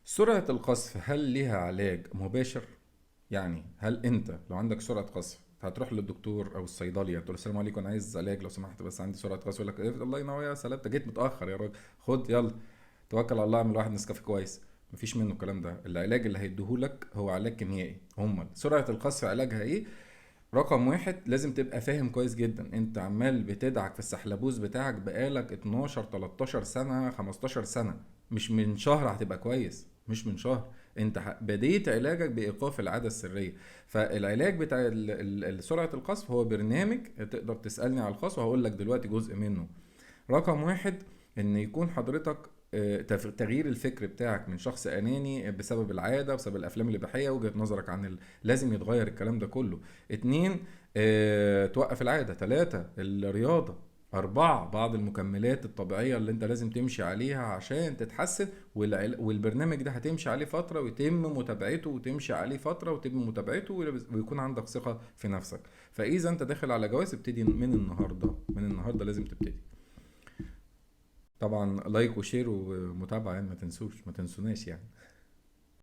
سرعة القذف هل ليها علاج مباشر؟ يعني هل انت لو عندك سرعة قذف هتروح للدكتور او الصيدلية تقول السلام عليكم انا عايز علاج لو سمحت بس عندي سرعة قذف، يقول لك إيه الله ينور يا سلام انت جيت متاخر يا راجل، خد يلا توكل على الله اعمل واحد نسكافيه كويس. مفيش منه الكلام ده. العلاج اللي هيديهولك هو علاج كيميائي. هم سرعة القذف علاجها ايه؟ رقم واحد لازم تبقى فاهم كويس جدا انت عمال بتدعك في السحلبوز بتاعك بقالك 12 13 سنة 15 سنة، مش من شهر هتبقى كويس، مش من شهر. انت بديت علاجك بايقاف العادة السرية. فالعلاج بتاع سرعة القذف هو برنامج تقدر تسألني على الخاص وهقول لك دلوقتي جزء منه. رقم واحد ان يكون حضرتك تغيير الفكر بتاعك من شخص اناني بسبب العادة، بسبب الافلام الاباحية، وجهه نظرك عن لازم يتغير الكلام ده كله. 2، توقف العادة. 3، الرياضة. 4، بعض المكملات الطبيعية اللي انت لازم تمشي عليها عشان تتحسن، والبرنامج ده هتمشي عليه فترة ويتم متابعته، وتمشي عليه فترة وتتم متابعته، ويكون عندك ثقة في نفسك. فاذا انت داخل على جواز ابتدي من النهارده، من النهارده لازم تبتدي. طبعا like و share ومتابعة، ما تنسوش، ما تنسوناش.